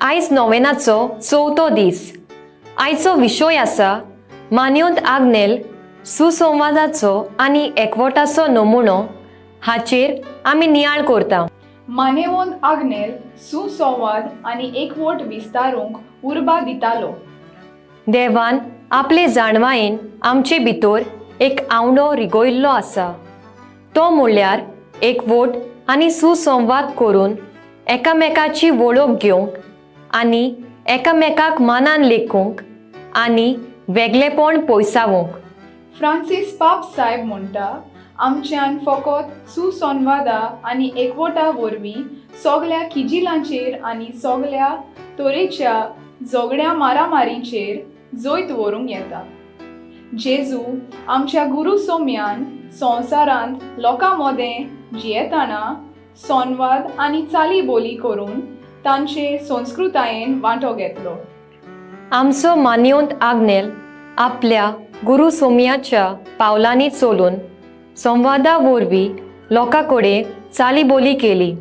आयज नोवेनाचो चवथो दीस. आयचो विशय आसा मान्योंत आग्नेल सुसंवादाचो आनी एकवटाचो नमुनो. हाचेर आमी नियाळ करता. मानेवोन आग्नेल सुसंवाद आनी एकवट विस्तारूंक उर्बा दितालो. देवान आपले जाणवायेन आमचे भितर एक आंवडो रिगयल्लो आसा, तो म्हणल्यार एकवट आनी सुसंवाद करून एकामेकाची वळख घेवंक आनी एकामेकाक मानान लेखूंक आनी वेगळेपण पयसावंक. फ्रांसीस पाप साहेब म्हणटा, आमच्यान फकत सुसंवादा आनी एकवटा वरवीं सगल्या किजिलांचेर आनी सगल्या तरेच्या झगड्या मारामारीचेर जैत व्हरूंक येता. जेजू आमच्या गुरू सोम्यान संवसारांत लोकां मदें जियेतना संवाद आनी चाली बोली करून तांचे संस्कृतायेन वांटो घेतलो. आमचो मान्योंत आग्नेल आपल्या गुरू सोमयाच्या पावलांनी चलून संवादा वरवीं लोकां कडेन चाली बोली केली.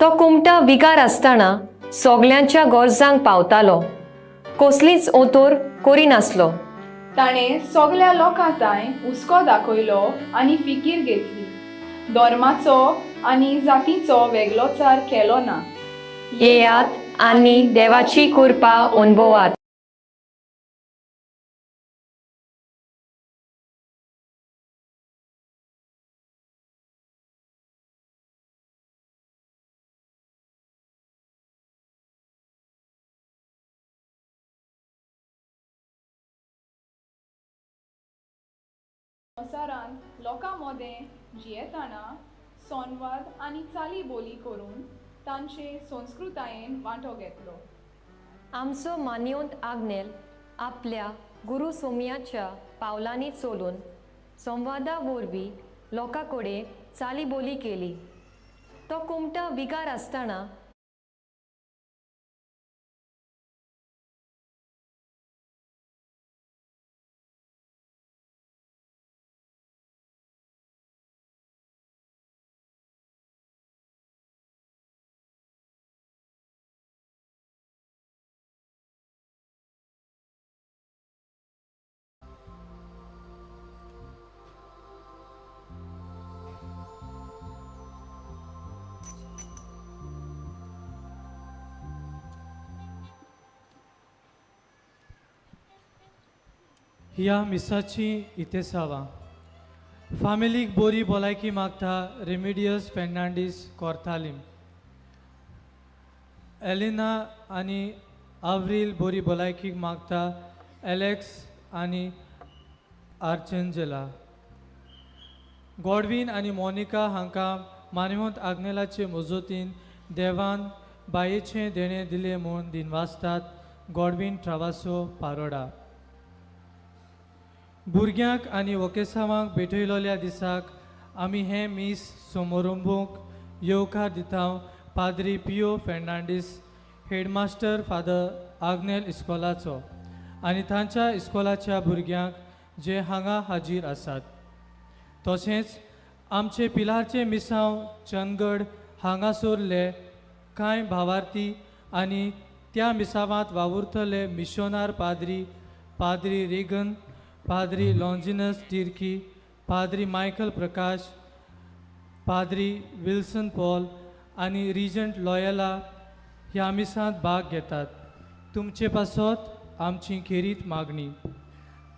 तो कुमटा विगार आसतना सगल्यांच्या गरजांक पावतालो, कसलीच ओतोर करिनासलो. ताणें सगल्या लोकां तांय हुस्को दाखयलो आनी फिकीर घेतली. धर्माचो आनी जातीचो वेगळोचार केलो ना. येयात आनी देवाची कृपा अनुभवात. संवसारांत लोकां मदें जियेतना संवाद आनी चाली बोली करून तांचे संस्कृतायेन वांटो घेतलो. आमचो मान्योंत आग्नेल आपल्या गुरू सोमयाच्या पावलांनी चलून संवादा वरवीं लोकां कडेन चाली बोली केली. तो कुमटा विगार आसतना ह्या मिसाची इतेसावां. फामिलीक बोरी भलायकी मागता रेमिडियस फेर्नांडीस कोर्तालीम. एलिना आनी आव्रील बोरी भलायकी मागता एलेक्स आनी आर्चेंजेला. गॉडवीन आनी मोनिका हांकां मानवंत आग्नेलाचे मजतीन देवान बायेचें देणें दिलें म्हूण दिनवासतात गॉडवीन ट्रावासो पारोडा. भुरग्यांक आनी वकेसावांक भेटयलोल्या दिसाक आमी हें मीस सोमोरंबूंक येवकार दिता पाद्री पियो फेर्नांडीस, हेडमास्टर फादर आग्नेल इस्कोलाचो आनी तांच्या इस्कोलाच्या भुरग्यांक जे हांगा हाजीर आसात. तशेंच आमचे पिलारचे मिसांव चंदगड हांगासरले कांय भावार्थी आनी त्या मिसावांत वावुरतले मिशोनार पाद्री, पाद्री रेगन, पाद्री लॉन्जिनस टिर्की, पाद्री मायकल प्रकाश, पाद्री विल्सन पॉल आनी रिजंट लॉयला ह्या मिसांत भाग घेतात. तुमचे पासत आमची खेरीत मागणी.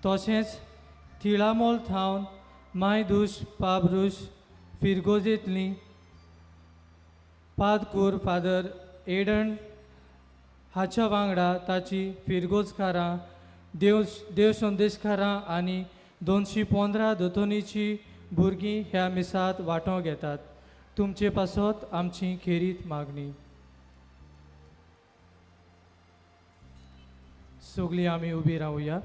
तशेंच तिळामोल थावन मायदूश पाब्रूश फिरगोजेंतली पादकूर फादर एडन हाच्या वांगडा ताची फिरगोजकारां, देव देव संदेशकारां आनी 215 दोतोनीची भुरगीं ह्या मिसांत वांटो घेतात. तुमचे पासत आमची खेरीत मागणी. सगळीं आमी उबी रावया.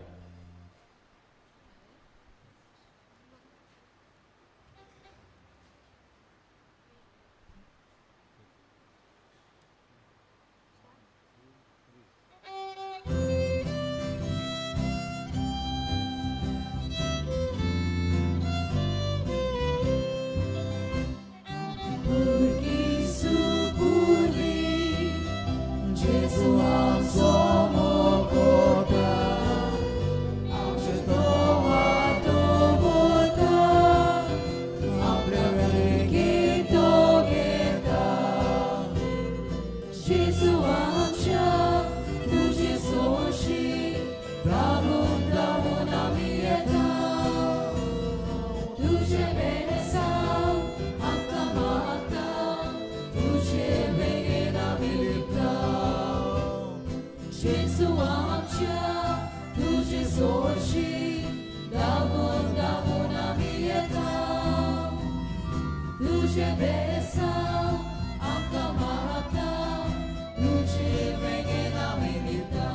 Jesu. जेजू आमच्या तुजे सोशी धांवून धांवून आमी येता तुजे बेसांव आमकां मागता तुजे वेगेन आमी लिपता जेजू आमच्या तुजे सोशी धांवून धांवून आमी येता तुजे बेसांव आमकां मागता तुजे वेगेन आमी लिपता.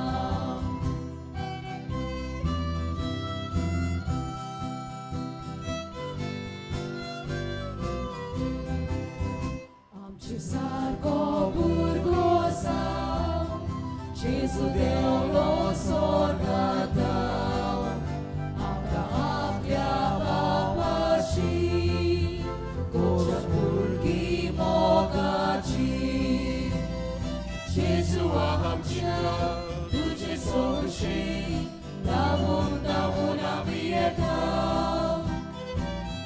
आमचे सारको भुरगो जावं जेजू देंवलो स्वर्गांत आमकां आपल्या बापाची कोच्या भुरगीं मोगाची जेजू आमच्या तुजे सोशी धांवून धांवून आमी येता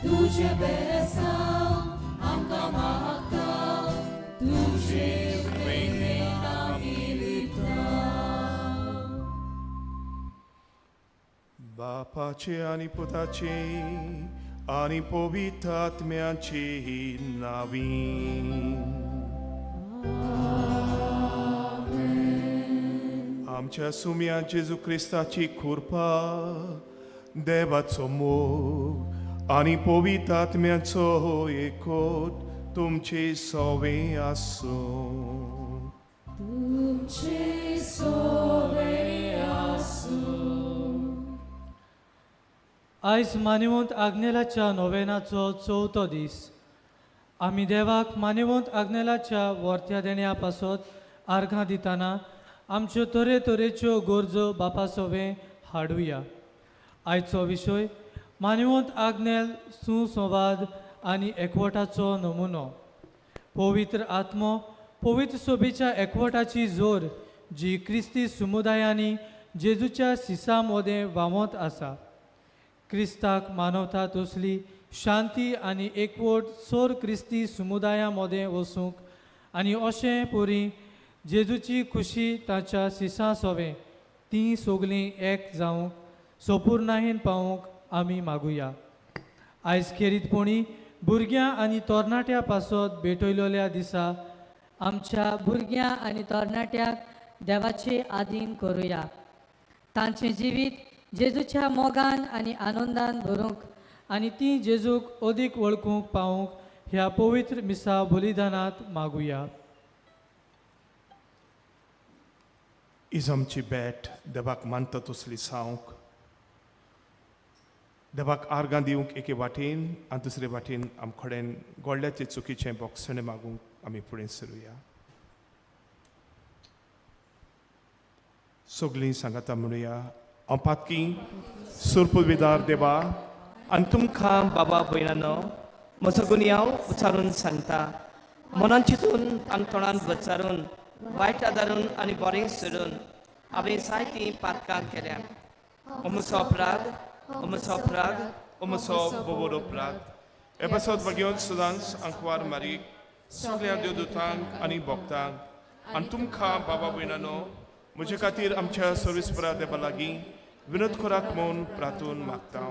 तुजे बेसांव आमकां मागता तुजे वेंगेन आमी लिपता. बापाचे आनी पुताचे आनी पवित्र आत्म्याचे नावी. आमच्या सुम्या जेजू क्रिस्ताची कृपा, देवाचो मोग आनी पवित्र आत्म्याचो एकवट तुमचे सवे आसूं. तुमचे सोवे आसूं. आयज मानिवंत आग्नेलाच्या नोवेनाचो चवथो दीस. आमी देवाक मानिवंत आग्नेलाच्या वर्त्या देण्या पासत आर्गां दितना आमच्यो तरेतरेच्यो गरजो बापा सोवे हाडुया. आयचो विशय मानिवंत आग्नेल सुसंवाद आनी एकवटाचो नमुनो. पवित्र आत्मो पवित्र सोबेच्या एकवटाची जोर जी क्रिस्ती समुदायांनी जेजूच्या सिसा मोदें व्हांवत आसा. क्रिस्ताक मानवता तसली शांती आनी एकवट सोर क्रिस्ती समुदाया मोदें वसूंक आनी अशें पुरी जेजूची खुशी ताच्या सिसां सोवें तीं सगलीं एक जावंक सोपूर्णाहीन पावूंक आमी मागुया. आयज खेरीतपणी भुरग्यां आनी तरणाट्या पासत भेटयलेल्या दिसा आमच्या भुरग्यां आनी तरणाट्यांक देवाचे आदीन करुया. तांचें जिवीत जेजूच्या मोगान आनी आनंदान भरूंक आनी ती जेजूक अदीक वळखूंक पावूंक ह्या पवित्र मिसा बलिदानांत मागुया. Is आमची भेट देवाक मानता तसली सावंक देवाक आर्गां दिवंक एके वाटेन आनी दुसरे वाटेन आम कडेन गोडल्याचे चुकीचें बोगसणें मागूंक आमी फुडें सरुया. सगळीं सांगाता म्हणुया. हांव पातकी सुरपुविदार देवा आनी तुमकां बाबा भयणानो म्हजो गुन्यांव उच्चारून सांगता. मनान चिंतून आनी तोंडान वचारून वायट आदारून आनी बरें सोडून हांवें जायतीं पातकां केल्या. म्हजो अपराध, म्हजो अपराध, म्हजो बोबोर अपराध. हे पासत भगेवन सदांच आंकवार मारीक सगळ्या देवदूतांक आनी भक्तांक आनी तुमकां बाबा भयणानो म्हजे खातीर आमच्या सर्वीस देवा लागीं विनोद करात म्हूण प्रार्थून मागता.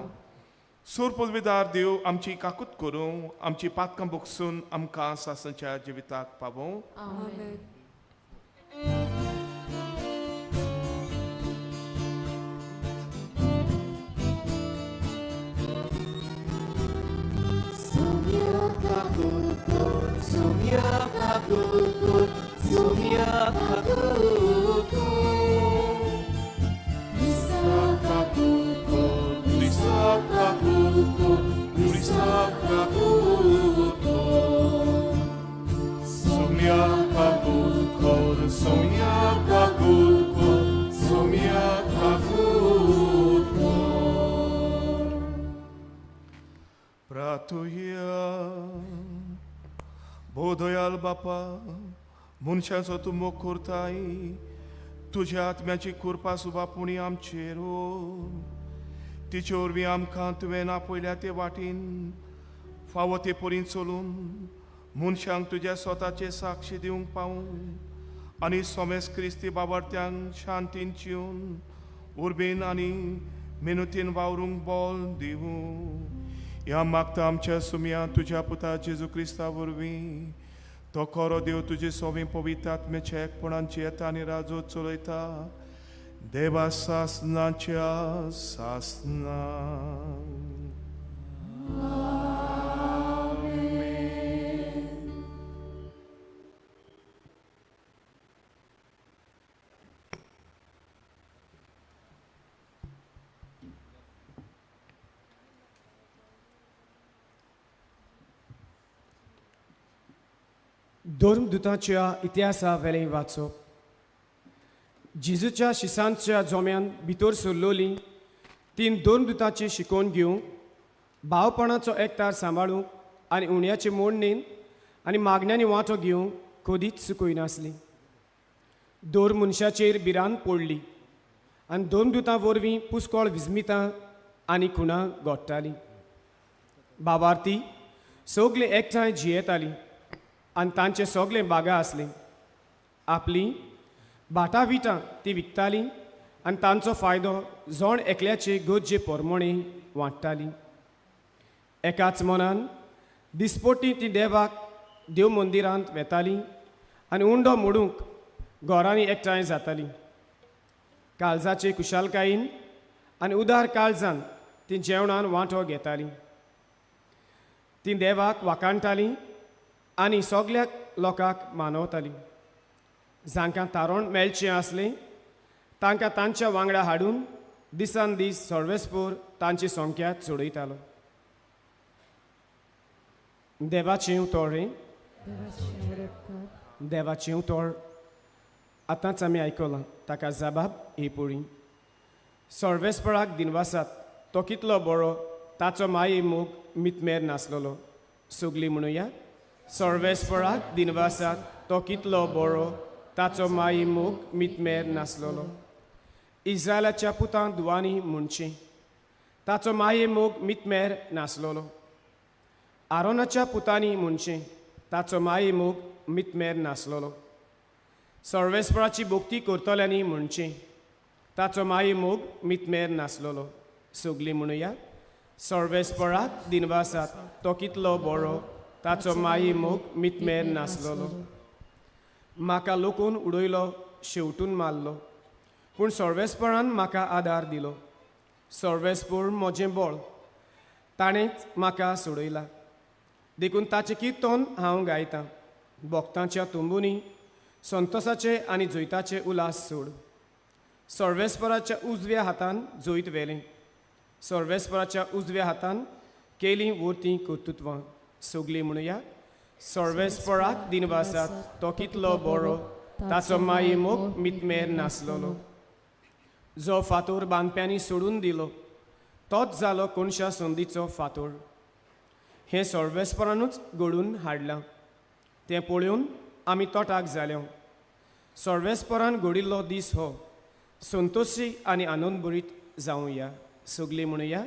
सूर पदवीदार देव आमची काकूत करूं, आमची पातकां बोगसून आमकां सासणच्या जिविताक पावोवं. Sumya kakut kor, sumya kakut kor, sumya kakut kor. प्रार्थुया. बोधयाल बापा, मनशांचो तूं मोग करताय, तुज्या आत्म्याची कृपा सुबापुणी आमचेर तिचे वरवीं आमकां तुवें आपयल्या ते वाटेन फावो ते परीन चलून मनशांक तुज्या स्वताचे साक्षी दिवंक पावूं. आनी सोमेस क्रिस्ती बाबार्थ्यांक शांतीन चिवन उर्बेन आनी मेहनतीन वावरूंक बोल दिवूं. ह्या मागता आमच्या सुमया तुज्या पुता जेजू क्रिस्ता वरवीं. तो खरो देव तुजे सोबी पवित्र आत्म्याच्या एकपणान जियेता आनी राजो चलयता देवा सासनाच्या सासना. धर्मदुताच्या इतिहासा वेलें वाचप. जेजूच्या शिसांच्या जोम्यान भितर सरलोली तीन धर्मदुताची शिकोवन घेवंक, भावपणाचो एकतार सांबाळूंक आनी उण्याचे मोडणेन आनी मागण्यांनी वांटो घेवंक कदीच चुकयनासली. दर मनशाचेर भिरांत पडली आनी धर्मदुतां वरवीं पुस्कळ विस्मितां आनी खुणां घडटालीं. बाबार्थी सगलीं एकठांय जियेतालीं आनी तांचे सगळे बागा आसली. आपली भाटां विटां ती विकतालीं आनी तांचो फायदो जण एकल्याचे गरजे पोरमोणे वांट्टाली. एकाच मनान दिसपोटी ती देवाक देव मंदिरांत वेताली आनी उंडो मोडूंक घरांनी एकठांय जाताली. काळजाचे कुशालकायेन आनी उदार काळजान ती जेवणान वांटो घेताली. ती देवाक वाखाणटालीं आनी सगल्या लोकांक मानवताली. जांकां तारण मेळचें आसलें तांकां तांच्या वांगडा हाडून दिसान दीस सर्वेस्पोर तांची संख्या चडयतालो. देवाचें उतर हें, देवाचें उतर आतांच आमी आयकलां. ताका जबाब ही पोळी. सर्वेस्पराक दिनवासात, तो कितलो बरो, ताचो माये मोग मितमेर नासलेलो. सगलीं म्हणुया, सर्वेस्पराक दिनवासात, तो कितलो बरो, ताचो माये मोग मितमेर नासलेलो. इस्रायलाच्या पुतां दुवांनी म्हणचें, ताचो माये मोग मितमेर नासलेलो. आरोनाच्या पुतांनी म्हणचें, ताचो माये मोग मितमेर नासलेलो. सर्वेस्पराची भक्ती करतल्यांनी म्हणचें, ताचो माये मोग मितमेर नासलेलो. सगलीं म्हणुया, सर्वेस्पराक दिनवासात, तो कितलो बरो, ताचो माये मोग मितमेर नासलेलो. म्हाका लोकून उडयलो, शेवटून मारलो, पूण सर्वेस्परान म्हाका आदार दिलो. सर्वेस्पर म्हजें बळ, ताणेंच म्हाका सोडयला. देखून ताचें किर्तन हांव गायतां. भक्तांच्या तुंबुनी संतोसाचे आनी जैताचे उल्हास सोड. सर्वेस्पराच्या उजव्या हातान जैत व्हेलें. सर्वेस्पराच्या उजव्या हातान केलीं वर्तीं कर्तृत्वां. सगलीं म्हणुया, सर्वेस्पराक दिनवासात, तो कितलो बरो, ताचो माये मोग मितमेर नासलेलो. जो फातोर बांदप्यांनी सोडून दिलो तोच जालो कोणशा संदीचो फातोर. हें सर्वेस्परानूच घडून हाडलां, तें पळोवन आमी तोटाक जाले. सर्वेस्परान घडिल्लो दीस हो, संतोशी आनी आनंदभरीत जावया. सगलीं म्हणुया,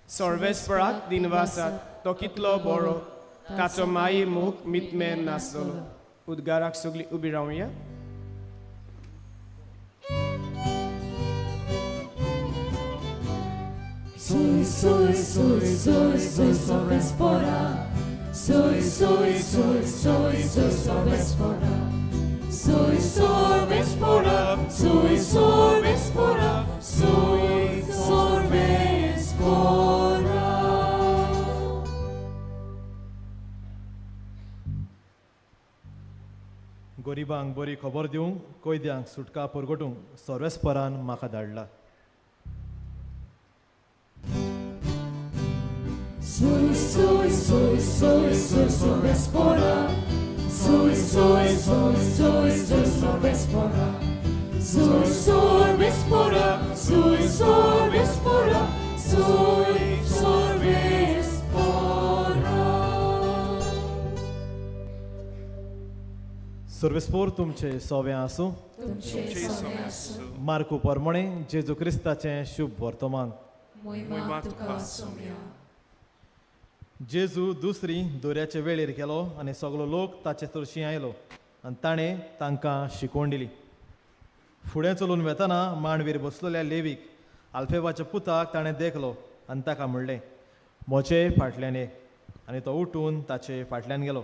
सर्वेस्पराक दिनवासात, तो कितलो बरो, ताचो माये मोग मितमेर नासलेलो. उद्गाराक सगलीं उबी रावया. Soy, soy, soy, soy, soy sorvespora. Soy, soy, soy, soy, soy sorvespora. Soy sorvespora, soy sorvespora, soy sorvespora. गरिबांक बरी खबर दिवंक, कैद्यांक सुटका परगटूंक सर्वेस्परान म्हाका धाडला. Soy, soy, soy, soy, soy sorvespora. Soy, soy, soy, soy, soy sorvespora. Soy sorvespora, soy sorvespora, soy sorvespora. सर्वेस्पोर तुमचे सोवे आसूं. तुमचे सोवे आसूं. मार्कू परमणे जेजू क्रिस्ताचें शुभ वर्तमान. मोहिमा तुका सोम्या. जेजू दुसरी दोऱ्याचे वेळेर गेलो आनी सगलो लोक ताचे तर्शी आयलो. आनी ताणें तांकां शिकवण दिली. फुडें चलून वेतना मांडवीर बसलेल्या लेवीक आल्फेवाच्या पुताक ताणें देखलो आनी ताका म्हणलें, म्हजे फाटल्यान ये. आनी तो उठून ताचे फाटल्यान गेलो.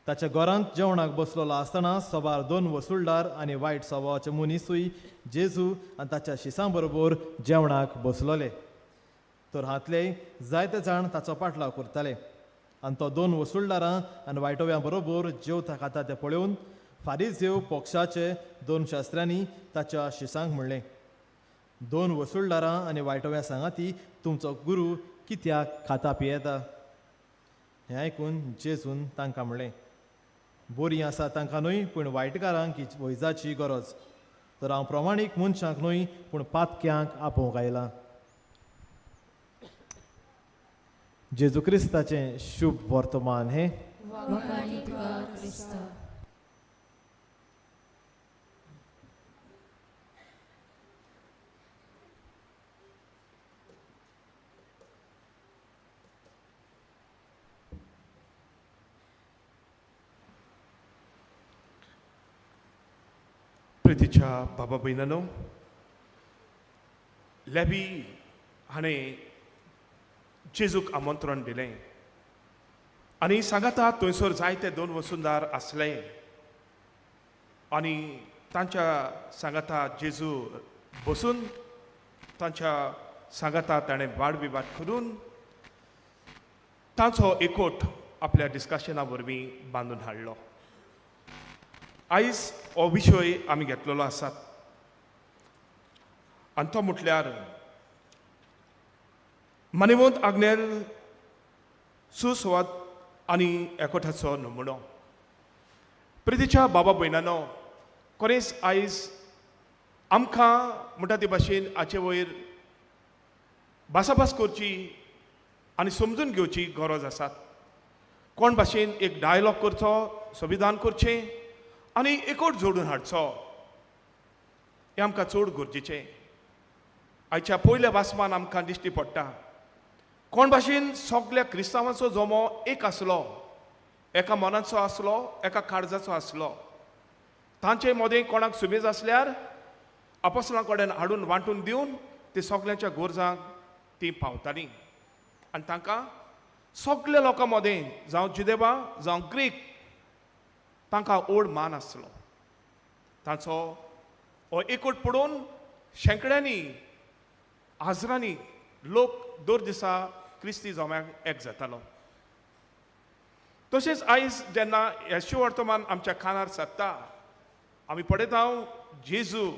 ताच्या घरांत जेवणाक बसलेलो आसतना सबार दोन वसुलदार आनी वायट सभावाचे मनिसूय जेजू आनी ताच्या शिसां बरोबर जेवणाक बसलोले. तर हांतले जायते जाण ताचो पाटलाव करताले आनी तो दोन वसुलदारां आनी वायटोव्यां बरोबर जेवता खाता तें पळोवन फारीजेव पक्षाचे दोन शास्त्र्यांनी ताच्या शिसांक म्हणलें, दोन वसुलदारां आनी वायटोव्यां सांगाती तुमचो गुरू कित्याक खाता पियेता? हें आयकून जेजून तांकां म्हणलें, बरीं आसा तांकां न्हय पूण वायटकारांक ही वैजाची गरज. तर हांव प्रमाणीक मनशांक न्हय पूण पातक्यांक आपोवंक आयलां. जेजू क्रिस्ताचें शुभ वर्तमान हें. प्रितीच्या बाबा भयणांनो, लेबी हाणें जेजूक आमंत्रण दिलें आनी सांगाता थंयसर जायते दोन वसुंदार आसले आनी तांच्या सांगाता जेजू बसून तांच्या सांगाता ताणें वाद विवाद करून तांचो एकवट आपल्या डिस्कशना वरवीं बांदून हाडलो. आयज हो विशय आमी घेतलेलो आसात आनी तो म्हटल्यार मानेवंत आग्नेल सुस्वाद आनी एकवटाचो नमुनो. प्रितीच्या बाबा भयणानो, खरेंच आयज आमकां म्हणटा ते भाशेन हाचे वयर भासाभास करची आनी समजून घेवची गरज आसा. कोण भाशेन एक डायलॉग करचो, संविधान करचें आनी एकवट जोडून हाडचो, हें आमकां चड गरजेचें. आयच्या पयल्या वाचमान आमकां दिश्टी पडटा कोण भाशेन सगल्या क्रिस्तांवांचो जमो एक आसलो, एका मनाचो आसलो, एका काळजाचो आसलो. तांचे मदें कोणाक सुबेज आसल्यार आपोसलां कडेन हाडून वांटून दिवन ती सगल्यांच्या गरजांक ती पावतालीं आनी तांकां सगल्या लोकां मदें, जावं जुदेवा जावं ग्रीक, तांकां ओड मान आसलो. तांचो हो एकवट पडोवन शेंकड्यांनी हजरांनी लोक दर दिसा क्रिस्ती जम्याक एक जातालो. तशेंच आयज जेन्ना येशू वर्तमान आमच्या कानार सादता आमी पळयता जेजू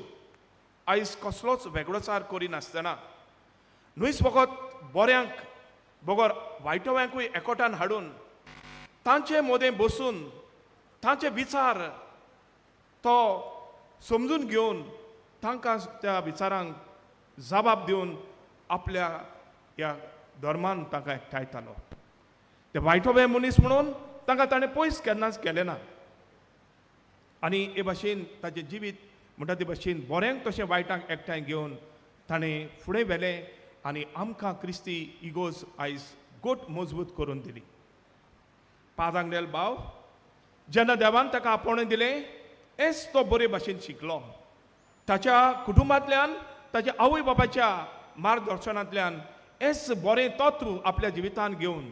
आयज कसलोच वेगळोचार करिनासतना न्हयच फकत बऱ्यांक बगर वायटव्यांकूय एकवटान हाडून तांचे मदें बसून तांचे विचार तो समजून घेवन तांकां त्या विचारांक जबाब दिवन आपल्या ह्या धर्मान तांकां एकठांयतालो. ते वायटोवे मनीस म्हणून तांकां ताणें पयस केन्नाच केलें ना. आनी हे भाशेन ताचें जिवीत म्हणटा ते भाशेन बऱ्यांक तशें वायटांक एकठांय घेवन ताणें फुडें व्हेलें आनी आमकां क्रिस्ती इगोज आयज गोट मजबूत करून दिली. पादांगडेल भाव जेन्ना देवान ताका आपोवणें दिलें हेच तो बरे भाशेन शिकलो. ताच्या कुटुंबांतल्यान ताच्या आवय बापायच्या मार्गदर्शनांतल्यान हेच बरें तत्व आपल्या जिवितांत घेवन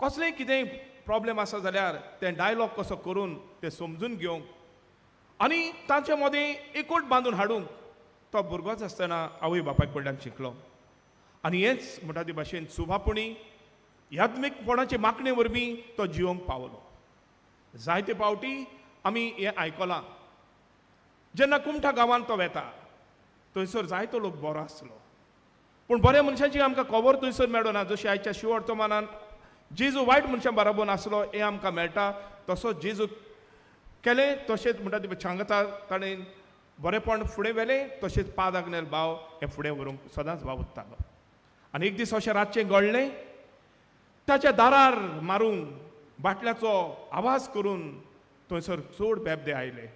कसलेंय कितेंय प्रॉब्लेम आसा जाल्यार तें डायलॉग कसो करून तें समजून घेवंक आनी तांचे मदें एकवट बांदून हाडूंक तो भुरगोच आसतना आवय बापाय कडल्यान शिकलो. आनी हेंच म्हणटा ते भाशेन सुभापणी यात्मीकपणाचे मागणे वरवीं तो जिवंक पावलो. जायते फावटी आमी हें आयकलां, जेन्ना कुमठा गांवांत तो वेता थंयसर जायतो लोक बरो आसलो पूण बऱ्या मनशाची आमकां खबर थंयसर मेळना. जशी आयच्या शिवर्तमानान जेजू वायट मनशां बराबर नासलो हें आमकां मेळटा, तसोच जेजू केलें तशेंच म्हणटा ते सांगता ताणें बरेंपण फुडें व्हेलें, तशेंच पाद आग्नेल भाव हें फुडें व्हरूंक सदांच वावुरतालो. आनी एक दीस अशें रातचें घडलें, ताच्या दारार मारून बाटल्याचो आवाज करून थंयसर चड बेबदे आयले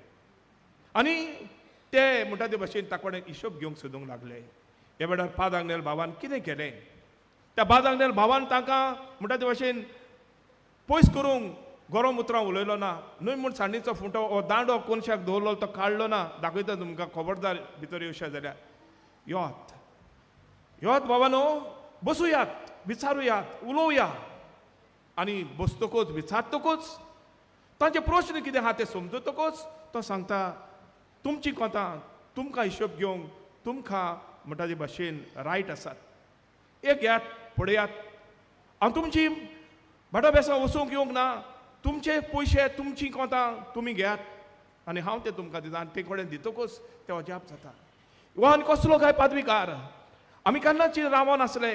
आनी ते म्हणटा ते भाशेन ताका कडेन हिशोब घेवंक सोदूंक लागले. ह्या वेळार पाद आग्नेल भावान कितें केलें, त्या पाद आग्नेल भावान तांकां म्हणटा ते भाशेन पयस करूंक गरम उतरां उलयलो ना, न्हय म्हूण सांडीचो फुंटो हो दांडो कोनशाक दवरलो तो काडलो ना. दाखयता तुमकां, खबरदार भितर येवशा जाल्यार. योत योत बाबा न्हू, बसुयात, विचारुयात, उलोवया. आनी बसतकूच विचारतकूच तांचे प्रश्न कितें आहा ते समजतकूच तो सांगता, तुमची कोतां तुमकां हिशोब घेवंक तुमकां म्हणटा ते भाशेन रायट आसात. एक घेयात, पळयात, हांव तुमची भाटां बेसां वचूंक येवंक ना, तुमचे पयशे तुमची कोतां तुमी घेयात आनी हांव ते तुमकां दिता. आनी ते कडेन दितकूच ते अजाप जाता. हो आनी कसलो काय पादविकार, आमी केन्नाच रावोन आसले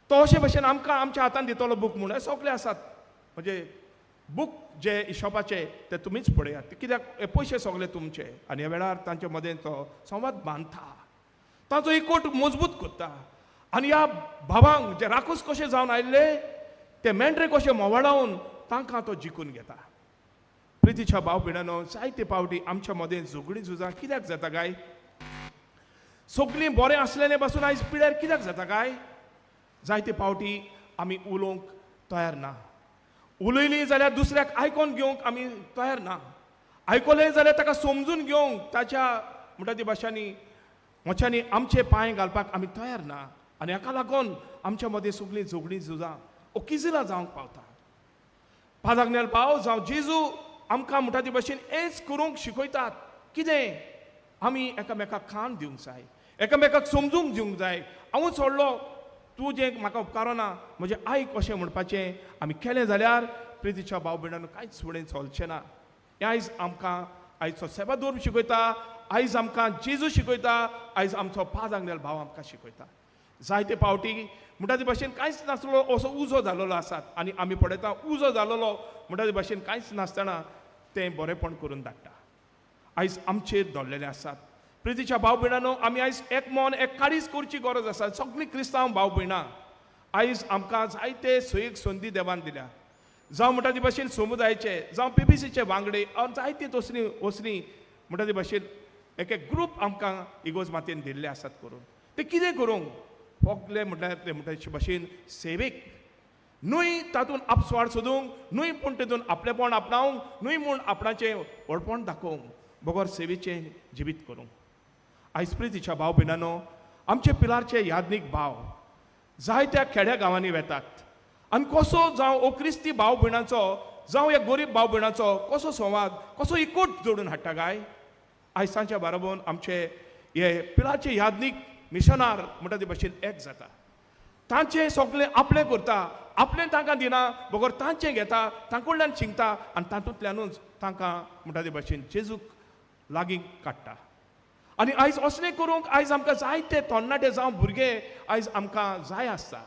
तो अशे भशेन आमकां आमच्या हातान दितलो बूक म्हूण. हे सगळे आसात म्हणजे बूक जे हिशोबाचे ते तुमीच पळयात, कित्याक हे पयशे सगळे तुमचे. आनी ह्या वेळार तांचे मदें तो संवाद बांदता, तांचो एकवट मजबूत करता. आनी ह्या भावांक जे राखूस कशे जावन आयिल्ले ते मेंढरे कशे मोवाळावन तांकां तो जिखून घेता. प्रितीच्या भाव भयणांनो, जायते पावटी आमच्या मदें झगडीं झुजां कित्याक जाता काय? सगळीं बरें आसलेलें पासून आयज पिड्यार कित्याक जाता काय? जायते पावटी आमी उलोवंक तयार ना, उलयलीं जाल्यार दुसऱ्याक आयकोन घेवंक आमी तयार ना, आयकलें जाल्यार ताका समजून घेवंक ताच्या म्हणटा ती भाशांनी मोच्यांनी आमचे पांय घालपाक आमी तयार ना. आनी हाका लागून आमच्या मदें सगळीं झगडीं झुजां ओकिजिलां जावंक पावता. पादाग्नेल भाव जावं जेजू आमकां म्हणटा ते भाशेन हेंच करूंक शिकयतात. कितें? आमी एकामेकाक खाण दिवंक जाय, एकामेकाक समजूंक दिवंक जाय. हांवूच सोडलो, तूं जें म्हाका उपकारना म्हजें आयक अशें म्हणपाचें आमी केलें जाल्यार प्रितीच्या भाव भयणांनो कांयच फुडें चलचें ना. हें आयज आमकां आयचो सेवादोर शिकयता, आयज आमकां जेजू शिकयता, आयज आमचो पादाग्नेल भाव आमकां शिकयता. जायते पावटी म्हणटा ते भाशेन कांयच नासलो असो उजो जालोलो आसात आनी आमी पळयता उजो जालोलो म्हणटा ते भाशेन कांयच नासतना तें बरेंपण करून धाडटा. आयज आमचेर दवरलेलें आसात. प्रितीच्या भाव भयणांनो, आमी आयज एक मन एक काडीच करची गरज आसा. सगळीं क्रिस्तांव भाव भयणां आयज आमकां जायते सोयीक संदी देवान दिल्या. जावं म्हणटा ते भाशेन समुदायाचे, जावं पीपीसीचे वांगडे, जायती तसलीं वसलीं म्हणटा ते भाशेन एक एक ग्रूप आमकां इगोज मातयेन दिल्ले आसात करून ते कितें करूंक फोगले म्हटल्यार ते म्हणटा ते भाशेन सेवेक न्हय, तातूंत आपस्वाड सोदूंक न्हय, पूण तेतून आपलेपण आपणावंक न्हय, म्हूण आपणाचें व्हडपण दाखोवंक बगर सेवेचें जिवीत करूंक. आयज प्रितीच्या भाव भयणांनो, आमचे पिलारचे यादनीक भाव जायत्या खेड्या गांवांनी वेतात आनी कसो जावं ओ क्रिस्ती भाव भयणांचो, जावं ह्या गोरीब भाव भयणांचो कसो संवाद, कसो एकवट जोडून हाडटा काय? आयज तांच्या बरोबर आमचे हे पिलारचे यादनीक मिशनार म्हणटा ते भाशेन एक जाता. तांचें सगळें आपलें करता, आपलें तांकां दिना बगर तांचें घेता, तांकडल्यान शिंकता आनी तातूंतल्यानूच तांकां म्हणटा ते भाशेन जेजूक लागीं काडटा. आनी आयज असलें करूंक आयज आमकां जायते तरणाटे जावं भुरगे आयज आमकां जाय आसता.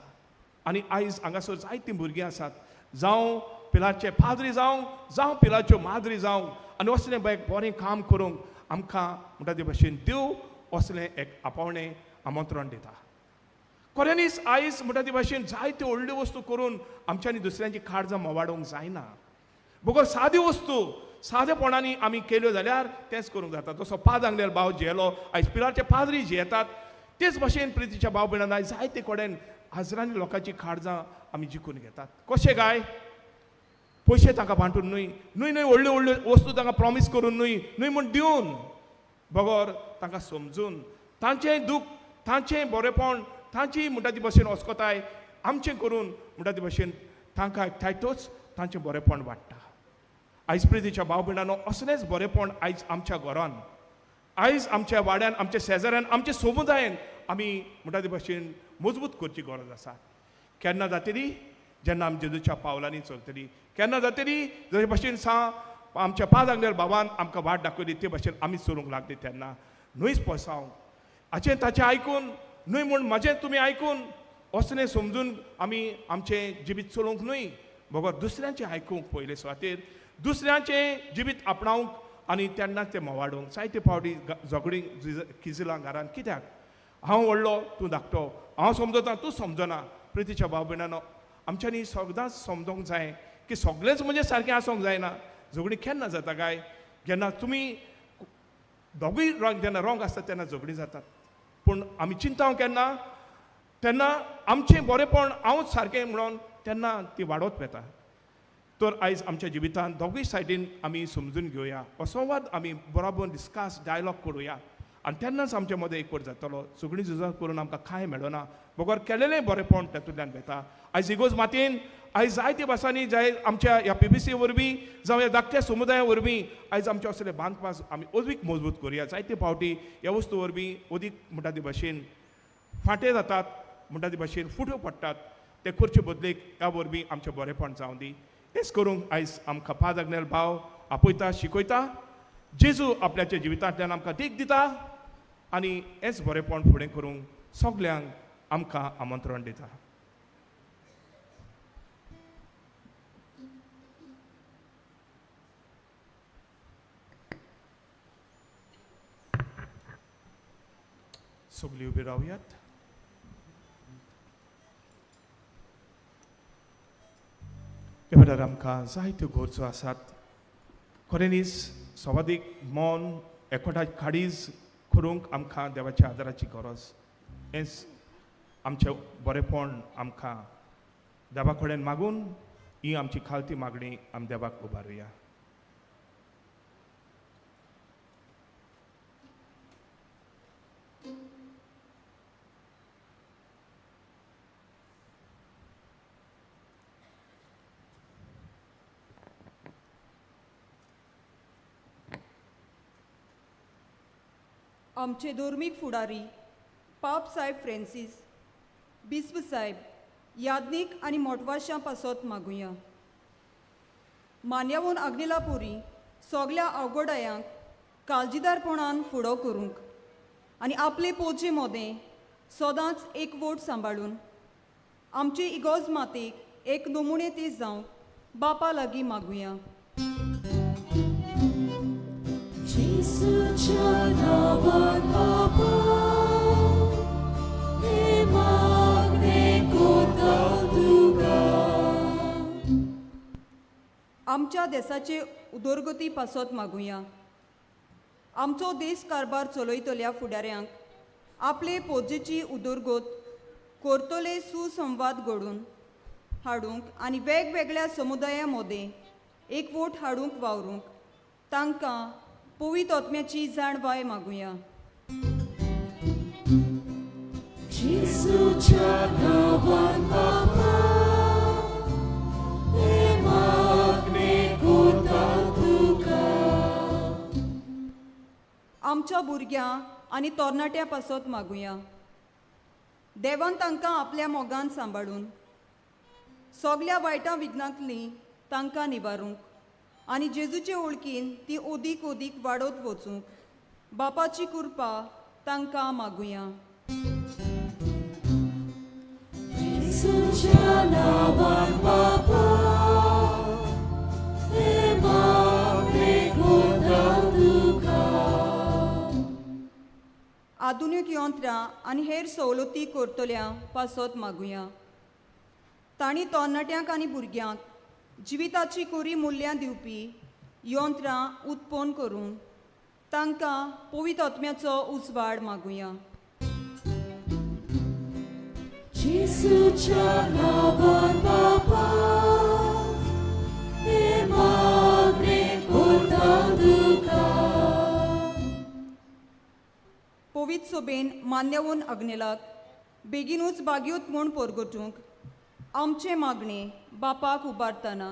आनी आयज हांगासर जायतीं भुरगीं आसात, जावं पिलारचे पाद्री जावं, जावं पिलारच्यो माद्री जावं, आनी असलें एक बरें काम करूंक आमकां म्हणटा ते भाशेन देव असलें एक आपोवणें आमंत्रण दिता. खऱ्यांनीच आयज म्हणटा ते भाशेन जायत्यो व्हडल्यो वस्तू करून आमच्यांनी दुसऱ्यांची काळजां मोवाडोवंक जायना, बगर साद्यो वस्तू सादेपणांनी आमी केल्यो जाल्यार तेंच करूंक जाता. जसो पादांगलेर भाव जियेलो, आयज पिलारचे पाद्री जियेतात, तेच भाशेन प्रितीच्या भाव भयणां आयज जायते कडेन हजरांनी लोकांची काळजां आमी जिखून घेतात. कशें काय? पयशे तांकां बांटून न्हय, न्हय न्हय व्हडल्यो व्हडल्यो वस्तू तांकां प्रॉमीस करून न्हय, न्हय म्हूण दिवन, बगर तांकां समजून तांचें दूख, तांचें बरेंपण, तांची म्हणटा ती भशेन अस्कताय आमचें करून म्हणटा ती भशेन तांकां एकठांयतूच तांचें बरेंपण वाडटा. आयज प्रितीच्या भाव भयणांनो, असलेंच बरेंपण आयज आमच्या घरान, आयज आमच्या वाड्यान, आमच्या शेजाऱ्यान, आमच्या समुदायेन आमी म्हणटा ते भशेन मजबूत करची गरज आसा. केन्ना जातली? जेन्ना आमी जेजूच्या पावलांनी चलतली. केन्ना जातली? जशे भशेन सा आमच्या पादांगेर बाबान आमकां वाट दाखयली ते भशेन आमी चलूंक लागली तेन्ना न्हयच पसाव हाचें ताचें आयकून न्हय म्हूण म्हजें तुमी आयकून असलें समजून आमी आमचें जिवीत चलोवंक न्हय, बगर दुसऱ्यांचें आयकूंक पयले सुवातेर दुसऱ्यांचें जिवीत आपणावंक आनी तेन्नाच तें मोवाडूंक. जायते फावटी झगडीं किजिलां घरान कित्याक? हांव व्हडलो तूं धाकटो, हांव समजता तूं समजना. प्रितीच्या भाव भयणांनो, आमच्यांनी सदांच समजोंक जाय की सगळेंच म्हणजे सारकें आसूंक जायना. झगडीं केन्ना जाता काय? जेन्ना तुमी दोगूय रॉंग, जेन्ना रॉंग आसता तेन्ना झगडीं जातात. पूण आमी चिंता केन्ना तेन्ना आमचें बरेंपण हांवूच सारकें म्हणून तेन्ना ती वाडत वता. तर आयज आमच्या जिवितांत दोगूय सायडीन आमी समजून घेवया, हो संवाद आमी बरोबर डिस्कस डायलॉग करुया आनी तेन्नाच आमचे मदें एकवट जातलो. सगळीं झुजां करून आमकां कांय मेळना, बगर केलेलें बरेंपण तातूंतल्यान वेता. आयज इगोज मातयेन आयज जायते भासांनी जाय आमच्या ह्या पीबीसी वरवीं जावं ह्या धाकट्या समुदाया वरवीं आयज आमचे असले बांदपास आमी अदीक मजबूत करुया. जायते फावटी ह्या वस्तू वरवीं अदीक म्हणटा ते भाशेन फांटे जातात, म्हणटा ते भाशेन फुट्यो पडटात, ते करचे बदलेक ह्या वरवीं आमचें बरेंपण जावं दी. हेच करूंक आयज आमकां पाद आग्नेल भाव आपयता, शिकयता. जेजू आपल्याच्या जिवितांतल्यान आमकां देख दिता आनी हेच बरेंपण फुडें करूंक सगल्यांक आमकां आमंत्रण दिता. सगळीं उबी रावयात. ह्या वेळार आमकां जायत्यो गरजो आसात. खऱ्यांनीच सवादीक मन एकवटा काडीज करूंक आमकां देवाच्या आदाराची गरज. हेंच आमचें बरेंपण आमकां देवा कडेन मागून ही आमची खालती मागणी आमी देवाक उबारुया. आमचे धर्मीक फुडारी पाप साहेब फ्रेंसीस बिस्प साहेब याज्ञीक आनी मोटवाशां पासत मागुया. मान्यावून आग्नेलापुरी सगल्या अवघडायांक काळजीदारपणान फुडो करूंक आनी आपले पोवचे मोदें सदांच एक वोट सांबाळून आमचे इगोज मातेक एक नमुने ती जावंक बापा लागीं मागुया. जेजूच्या नांवान बापा हे मागणें कोता तुका. आमच्या देसाचे उदरगती पासत मागुया. आमचो देश कारभार चलयतल्या फुडाऱ्यांक आपले पोजेची उदरगत करतले सुसंवाद घडून हाडूंक आनी वेगवेगळ्या समुदाया मदें एकवोट हाडूंक वावरूंक तांकां पवित्र आत्म्याची जाणवाय मागुया. जेजूच्या नांवान बापा हे मागणें कोता तुका. आमच्या भुरग्यां आनी तरणाट्यां पासत मागुया. देवान तांकां आपल्या मोगान सांबाळून सगल्या वायटां विघ्नांतलीं तांकां निवारूंक आनी जेजूचे ओळखीन ती ओदीक ओदीक वाडत वचूंक बापाची कृपा तांकां मागुया. जेजूच्या नांवान बापा हे मागणें कोता तुका. आधुनीक यंत्रां आनी हेर सवलती करतल्या पासत मागुया. तांणी तरणाट्यांक आनी भुरग्यांक जिविताची कोरी मुल्यां दिवपी यंत्रां उत्पन्न करून तांकां पवित्र आत्म्याचो उजवाड मागुया. जेजूच्या नांवान बापा हे मागणें कोता तुका. पवित्र सोबेन मान्यवून अग्नेलाक बेगीनूच बागयोत म्हूण परगटूंक आमचें मागणें बापाक उबारतना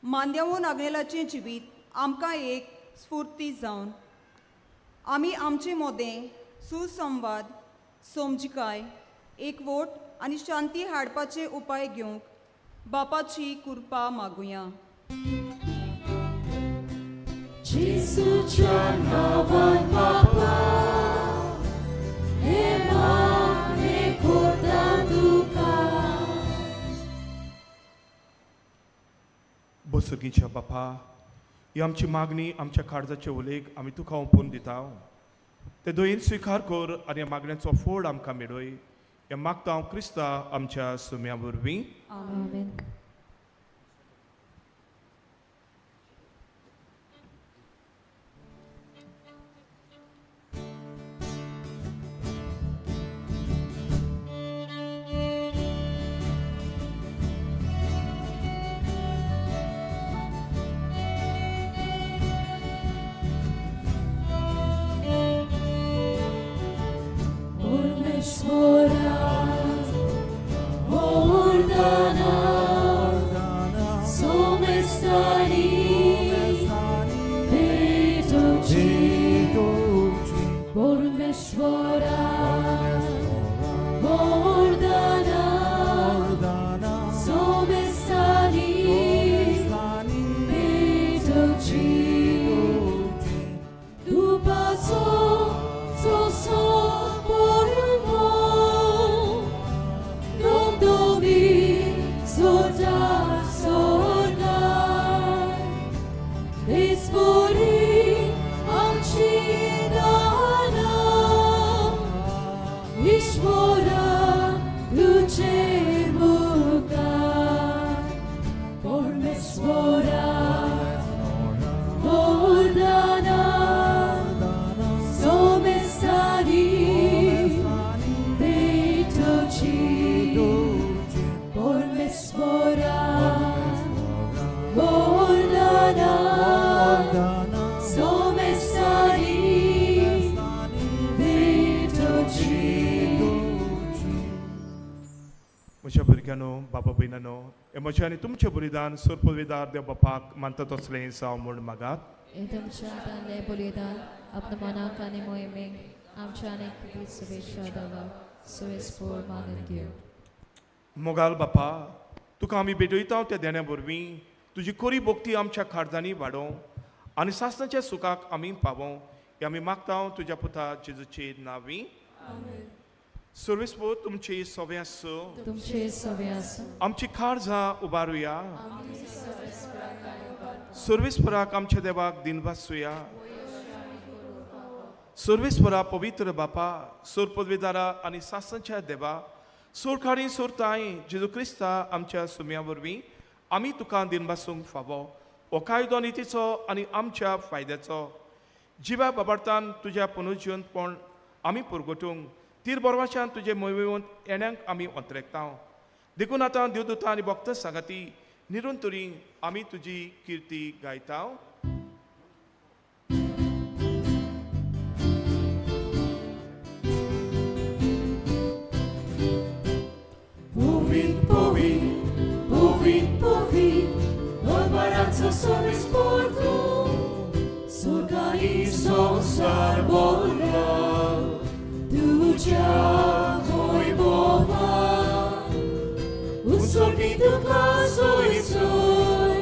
मांद्यावून आग्नेलाचें जिवीत आमकां एक स्फुर्ती जावन आमी आमचे मोदें सुसंवाद समजिकाय एकवोट आनी शांती हाडपाचे उपाय घेवंक बापाची कृपा मागुया. जेजूच्या नांवान बापा हे मागणें कोता तुका. बोसुगीच्या बापा, ही आमची मागणी आमच्या काळजाचे उलेख आमी तुका ओंपून दिता. ते दोयेन स्विकार कर आनी ह्या मागण्याचो फोड आमकां मेळय. हें मागता हांव क्रिस्ता आमच्या सुम्या वरवीं. आमेन. परमेश्वरा वरदाना सोमेस्तानी पेटोवची तुपाचो जसो परमळ दुमदुमी सोडा सोडा तेचपरी आमची दानां ईश्वरा तुजे मुखार परमेश्वरा वरदाना सोमेस्तानी पेटोवची परमेश्वरा वरदाना सोमेस्तानी पेटोवची. म्हज्या भुरग्यांनो, बाबा भयणांनो, हें म्हजें आनी तुमचें बलिदान सरपविदार देव बापाक मानता तसलें जावं म्हूण मागात. हे तुमच्या हातांतलें बलिदान आपल्या मनाक आनी मोहिमेक आमच्या आनी पवित्र शुभेच्छा देवाक सोयस्पोर मानून घेवं. मोगाल बापा, तुका आमी भेटयता त्या देण्या वरवीं तुजी खरी भक्ती आमच्या खारजांनी वाडोवं आनी सासणाच्या सुखाक आमी पावोवं, हें आमी मागता तुज्या पुता जेजूचे नांवी. सर्वेस्पोर तुमची सगळें आसूं. तुमचे सगळें आसूं. आमची खारजां उबारुया. सर्वेस्पराक आमच्या देवाक दिनवासुया. सर्वेस्परा पवित्र बापा, सोरपदवेदारा आनी सासणाच्या देवा, सोरखारी सोरताय जेजू क्रिस्ता आमच्या सुम्या वरवीं आमी तुका दिनवासूंक फावो. हो कायदो नितीचो आनी आमच्या फायद्याचो. जिवा बाबार्थान तुज्या पुनर्जिवंतपण आमी पुरगोटूंक तीर बरवाच्यान तुजे मोहिमेवंत येण्यांक आमी अंतरेकता. देखून आतां देवदूता आनी भक्त सांगाती निरंतरी आमी तुजी किर्ती गायता. Povit, povit, povit, povit, L'albarazzo sono sporco, Surga i sarbola, Tuja voi bova, Un sorriso caso e sol,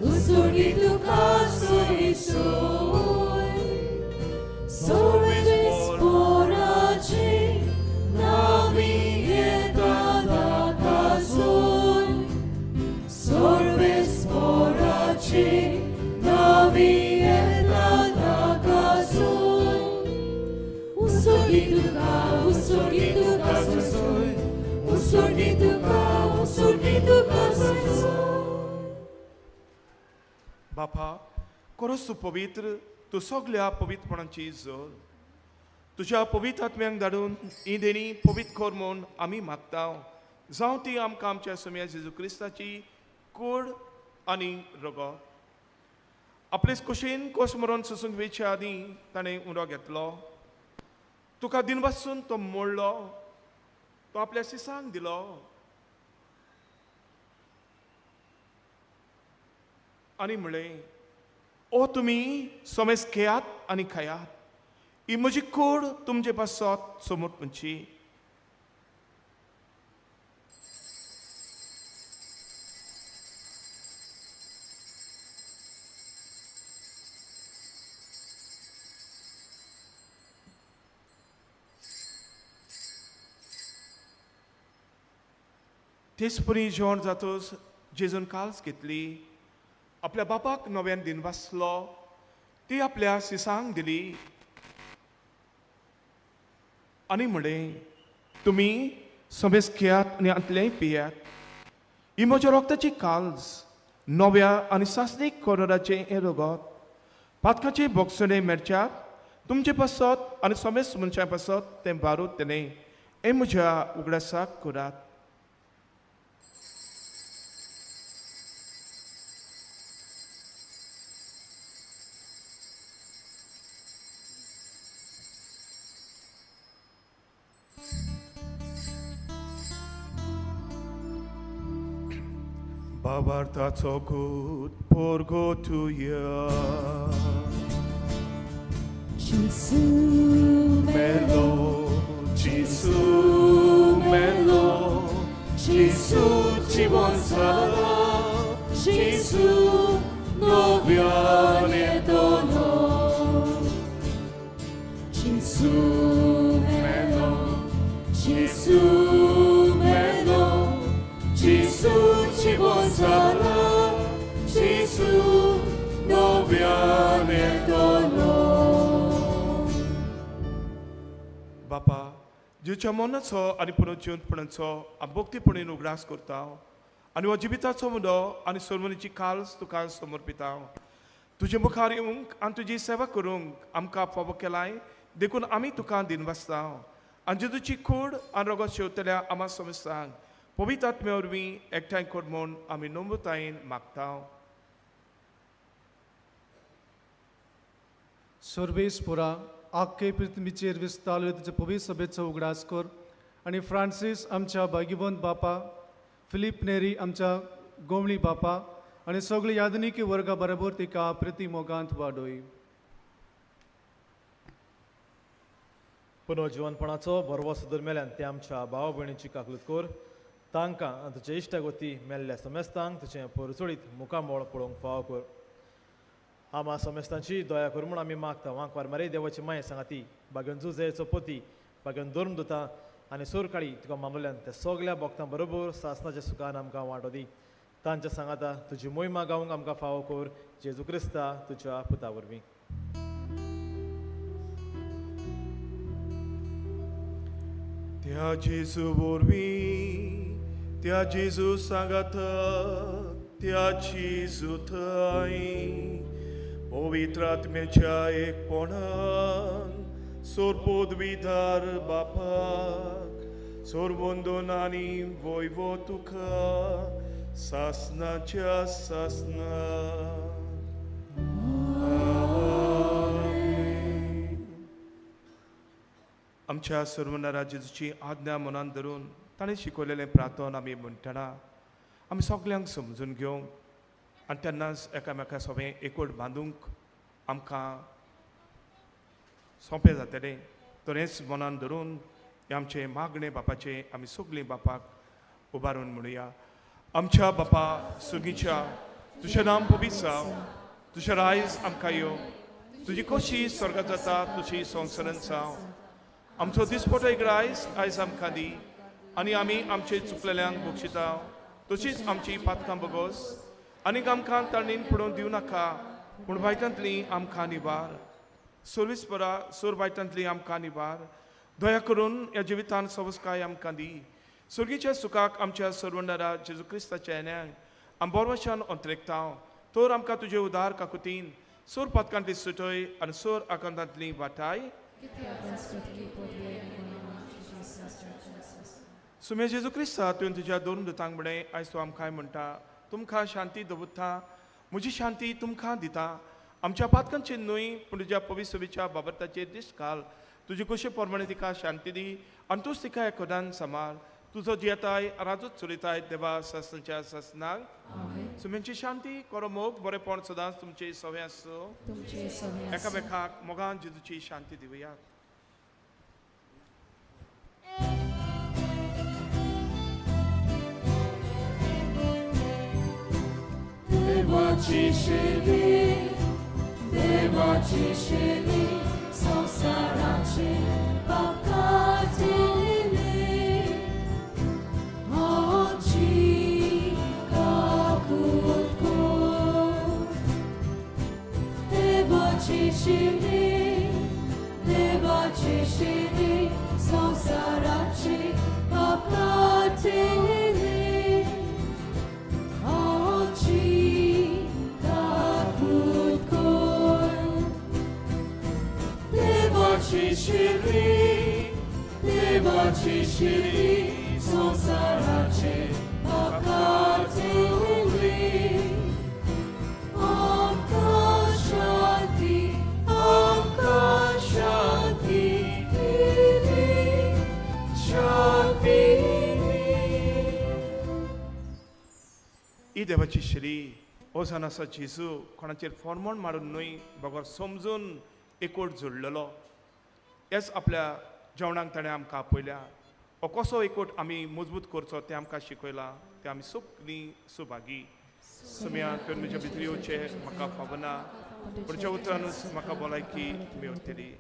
Un sorriso caso e sol, Sorriso sporaci, Navi eta da casol, Sorves poraci, Navi eta da casol, Un sorriso ca, un sorriso ca sol, Un sorriso ca, un sorriso ca sol. बापा, खरोच तूं पवित्र, तूं सगल्या पवित्रपणाची जोर. तुज्या पवित्र आत्म्यांक धाडून ही देणी पवित्र कर म्हूण आमी मागता. जावं ती आमकां आमच्या सुम्या जेजू क्रिस्ताची कूड आनी रगत. आपलेच कुशीन कोस मरोन सोसूंक वेच्या आदीं ताणें उंडो घेतलो, तुका दिनवासून तो मोडलो, तो आपल्या सिसांक दिलो आनी म्हणलें, ओ तुमी सोमेस घेयात आनी खायात, ही म्हजी कूड तुमचे पासत समोर म्हणची. तेचपरी जेवण जातच जेजून काल्स घेतली, आपल्या बापाक नव्यान दिनवासलो, ती आपल्या सिसांक दिली आनी म्हणलें, तुमी समेस घेयात आनी हांतलेंय पियात, ही म्हज्या रोगताची काल्स, नव्या आनी सासणीक कोरोराचें हें रगत, पातकाचें भोगसणें मेळच्याक तुमचे पासत आनी समेस मनशां पासत तें बारूद तेणें हें म्हज्या उगडासाक करात. बाबार्थाचो गूत पोरगोतुया. Gesù. मेलो, जेजू मेलो, जेजू जिवन जाला, जेजू नव्यान येतलो. जेजू मेलो, जेजू मेलो, जेजू जिवन जाला, जेजू नव्यान येतलो. बापा, जेच्या मनाचो आनी पुनर्जिवंतपणाचो आमी भक्तीपणीन उगडास करता आनी हो जिविताचो मुदो आनी सरमनीची काल्स तुका समर्पिता. तुजे मुखार येवंक आनी तुजी सेवा करूंक आमकां फावो केलाय देखून आमी तुका दिनवासता. आनी जेजूची कूड आनी रगत शेवतल्या आमा समेस्तांक पवित्र आत्म्या वरवीं एकठांय कर म्हूण आमी नम्रतायेन मागता. सर्वेस्पोरा, आख्खे पृथ्वीचेर विस्तारले तुजे पवित्र सभेचो उगडास कर आनी फ्रांसीस आमच्या भाग्यवंत बापा, फिलीप नेरी आमच्या गोमळी बापा आनी सगळे यादनिकी वर्गा बरोबर तिका प्रिती मोगांत वाडोय. पुनर्जिवनपणाचो भरवंसो दरमेल्यान ते आमच्या भाव भयणीची काकलूत कर, तांकां आनी तुजे इश्टागती मेल्ल्या समेस्तांक तुजें परचोळीत मुखामळ पळोवंक फावो कर. आमा समेस्तांची दया कर म्हूण आमी मागता. वांकवार मारे देवाची माय सांगाती बागेन जुजेचो पती बागेन धर्म दुता आनी सोरकाळी तुका मामल्यान त्या सगल्या भक्तां बरोबर सासनाच्या सुखान आमकां वांटो दी. तांच्या सांगाता तुजी मोहिमा गावंक आमकां फावो कर, जेजू क्रिस्ता तुज्या पुता वरवीं. त्या जेजू वरवीं, त्या जेजू सांगाता, त्या जेजू थंय पवित्र आत्म्याच्या एकपणान सोरपोदविदार बापाक सोरबंदून आनी वैवो तुका सासनाच्या सासना. आमच्या सर्वनारा जेजूची आज्ञा मनान धरून ताणें शिकयलेलें प्रार्थन आमी म्हणटना आमी सगल्यांक समजून घेवंक आनी तेन्नाच एकामेका सोबें एकवट बांदूंक आमकां सोंपें जातलें. तर हेंच मनान धरून हें आमचें मागणें बापाचें आमी सगलीं बापाक उबारून म्हणुया. आमच्या बापा सुगीच्या, तुजें नाम पवित्र जावं, तुजें रायज आमकां येवं, तुजी कशी स्वर्गात जाता तुजी संवसारांत जावं. आमचो दिसपटो एक रायज आयज आमकां दी आनी आमी आमचे चुकलेल्यांक बक्षिता तशीच आमची पातकां बगोस आनीक आमकां ताणीन पडोवन दिवं नाका पूण वायटांतली आमकां निवार. सर्वीस परा सोर वायटांतली आमकां निवार. दया करून ह्या जिवितान सवस्काय आमकां दी. सुर्गीच्या सुखाक आमच्या सर्वंडरा जेजू क्रिस्ताच्या येण्याक आम बोरवशान अंतरेकता. तर आमकां तुजे उदार काकुतीन सोर पातकांतली सुटय आनी सोर आकांतांतली वाटाय. सुमे जेजू क्रिस्ता तुवें तुज्या दोन दुतांक म्हणें आयज तूं आमकां म्हणटा तुमकां शांती दवरता, म्हजी शांती तुमकां दिता. आमच्या पातकांचेर न्हय पूण तुज्या पवित्र बाबताचेर दिश्ट घाल. तुजी कशी प्रमाणे तिका शांती दी आनी तूंच तिका एकोदान सांबाळ. तुजो जियेताय राजूच चलयताय देवा सासनाच्या सासनाक. सुम्यांची शांती करो मोग बरेपण सदांच तुमचे सवे आसूं. एकामेकाक मोगान जेजूची शांती दिवया. देवाची शेली, देवाची शेली, संवसाराची पाकाटेली, आमची काकूत कर. देवाची शेली, देवाची शेली, संवसाराची पाकाटेली, आमची काकूत कर. देवाची शिरी, देवाची शिरी, संवसाराचे पाकाटेली, आमकां शांती, आमकां शांती दिली, शांती दी. ही देवाची श्री ओसान आसा जेजू कोणाचेर फॉर्मोण मारून न्हय बगर समजून एकवट जोडलेलो. हेच आपल्या जेवणाक ताणें आमकां आपयल्या. हो कसो एकवट आमी मजबूत करचो तें आमकां शिकयलां. तें आमी सगळीं सुभागी. सुमया तुवें म्हज्या भितर येवचें म्हाका फावना, पूण ज्या उतरानूच म्हाका भलायकी मेवतली.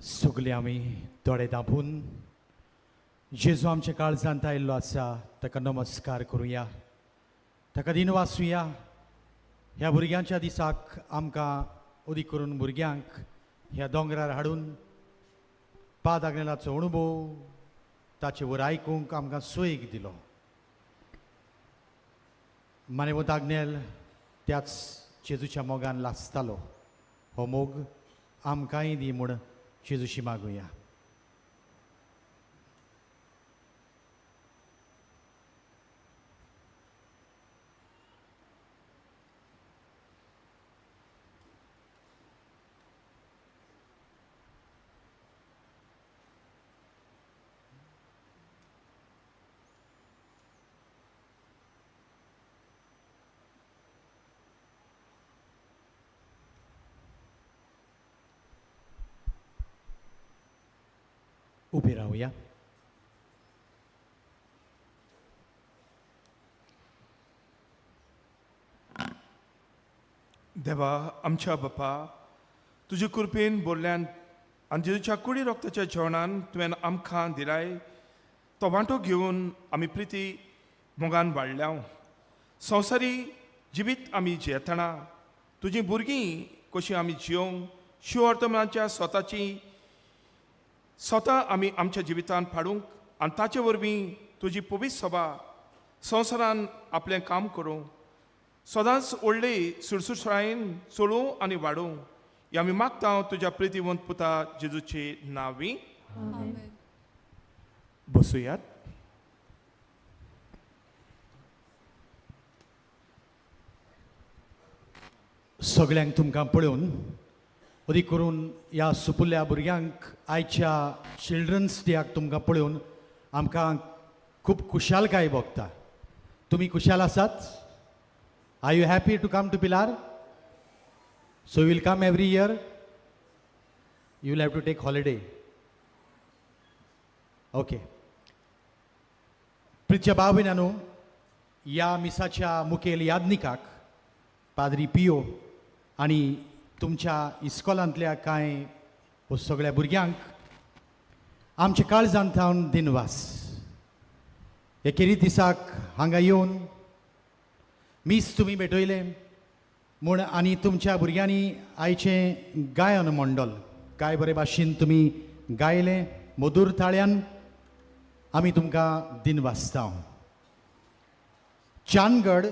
सगळे आमी दोळे दांपून जेजू आमच्या काळजांत आयिल्लो आसा ताका नमस्कार करुया, ताका दिनवासुया. ह्या भुरग्यांच्या दिसाक आमकां अदीक करून भुरग्यांक ह्या दोंगरार हाडून पाद आग्नेलाचो अणभव ताचे वर आयकूंक आमकां सोयीक दिलो. मानेवत आग्नेल त्याच जेजूच्या मोगान लासतालो. हो मोग आमकांय दी म्हूण जेजूशी मागुया. उबे रावया. देवा आमच्या बापा, तुजे कृपेन बोल्ल्यान आनी जेजूच्या कुडी रोगताच्या जेवणान तुवें आमकां दिलाय तो वांटो घेवन आमी प्रिती मोगान वाडल्या. संवसारी जिवीत आमी जियेतना तुजी भुरगीं कशीं आमी जियोंक शिव अर्थमनाच्या स्वताची स्वता आमी आमच्या जिवितान पाडूंक आनी ताचे वरवीं तुजी पवित्र सभा संवसारान आपलें काम करूं सदांच व्हडले सुरसुसायेन चलोवं आनी वाडोवं हें आमी मागता तुज्या प्रितीवंत पुता जेजूचे नांवी. बसुयात. सगळ्यांक तुमकां पळोवन अदीक करून ह्या सुपुल्ल्या भुरग्यांक आयच्या चिल्ड्रन्स डेयाक तुमकां पळोवन आमकां खूब खुशालकाय भोगता. तुमी खुशाल आसात? Are you happy to come to Pilar? So you will come every year? You will have to take holiday. Okay. प्रिच्या भाव भयणांनो, ह्या मिसाच्या मुखेल यादनिकाक पाद्री पियो आनी तुमच्या इस्कॉलांतल्या कांय सगळ्या भुरग्यांक आमच्या काळजांत थावन दिनवास. एकेरी दिसाक हांगा येवन मीस तुमी भेटयलें म्हूण आनी तुमच्या भुरग्यांनी आयचें गायन मंडळ काय बरे भाशेन तुमी गायलें मधूर ताळ्यान, आमी तुमकां दिनवासता. चांदगड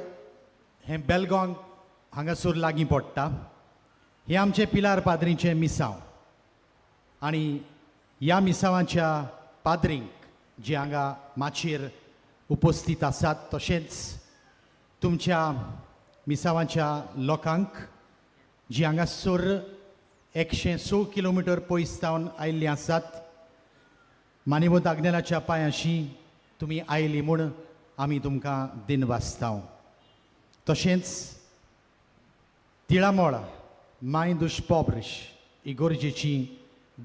हें बेलगांव हांगासर लागीं पडटा. हें आमचें पिलार पाद्रीचें मिसांव आनी ह्या मिसांवाच्या पाद्रींक जे हांगा माचयेर उपस्थीत आसात, तशेंच तुमच्या मिसांवाच्या लोकांक जी हांगासर 106 किलोमिटर पयस सावन आयिल्लीं आसात, मानेवत आग्नेलाच्या पांयांशी तुमी आयली म्हूण आमी तुमकां दिनवासता. तशेंच तिळामोळ माय दुष्पोब्रिश इगोर्जेची